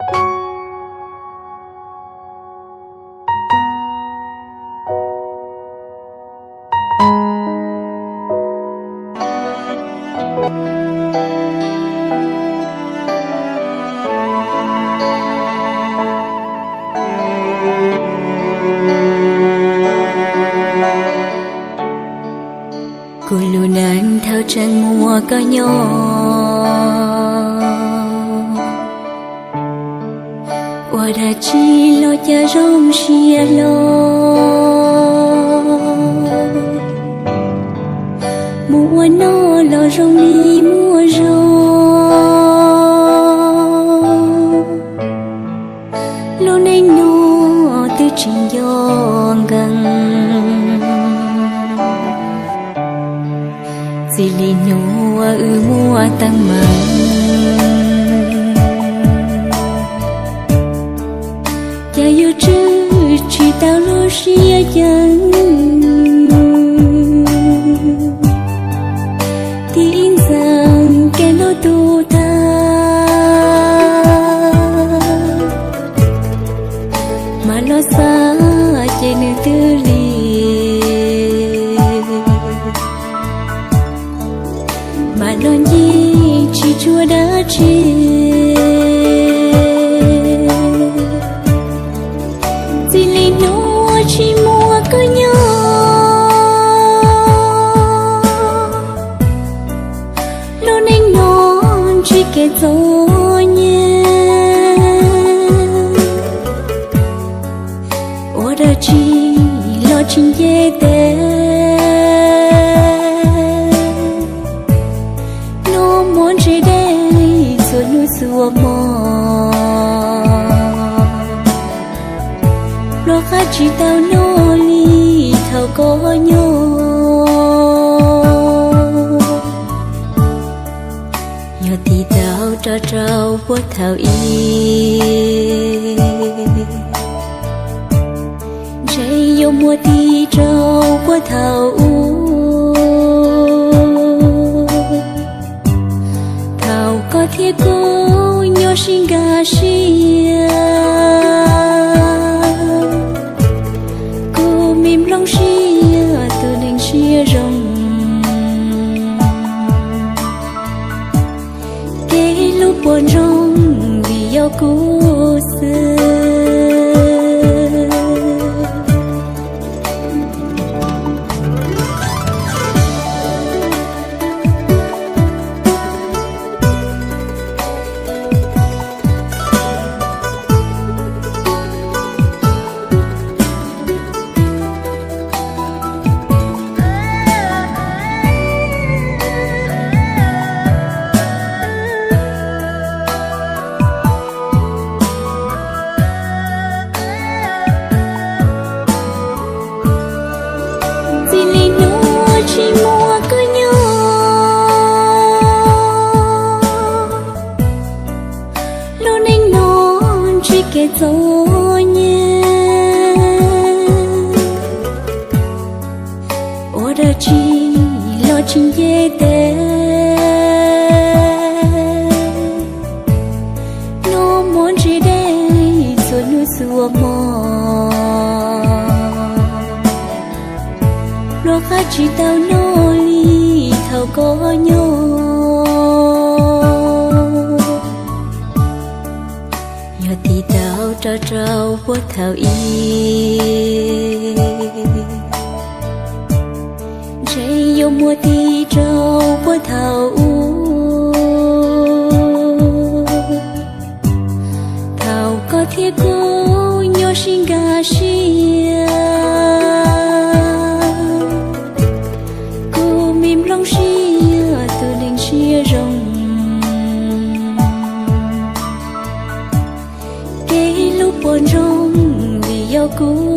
Kuv lub neej thaum tseem muaj koj nyob, ua dab tsi los cas zoo siab hlo. Mus ua noj los zoo li muaj zog. Lub neej no twb tsis nco nkees, txij li hnub uas wb muaj teeb meem, cas yuav tswj tsis tau lub siab ceev. Tib ntxeev kev ntuj tu tag, mas los xav ces nws twb lig, mas los ncig tsis tshua dab tsi. Txij li hnub tsis muaj koj nyob, lub neej no ntsib kev txom nyem, ua dab tsi los tsis nce tes, noj mov ntse dej txhua hnub txhua hmo, luag qab tsis tau noj li thaum koj nyob. Yog tig tau rau rau puag thaum ub, ntshe yuav muaj tig rau puag thaum ub, thaum koj thiab kuv nyob sib nkag siab. Kuv me nplooj siab tus neeg siab zoo, kev hlub puas ntsoog vim yog kuv xwb. Txij li hnub tsis muaj koj nyob, lub neej no ntsib kev txom nyem, ua dab tsi los tsis nce tes, noj mov ntse dej txhua hnub txhua hmo, luag qab tsis tau noj li thaum koj nyob. Yog tig tau rau rau puag thaum ub, ntshe yuav muaj tig rau puag thaum ub, thaum koj thiab kuv nyob sib nkag siab. Kuv me nplooj siab tus neeg siab zoo, kev hlub puas ntsoog vim yog kuv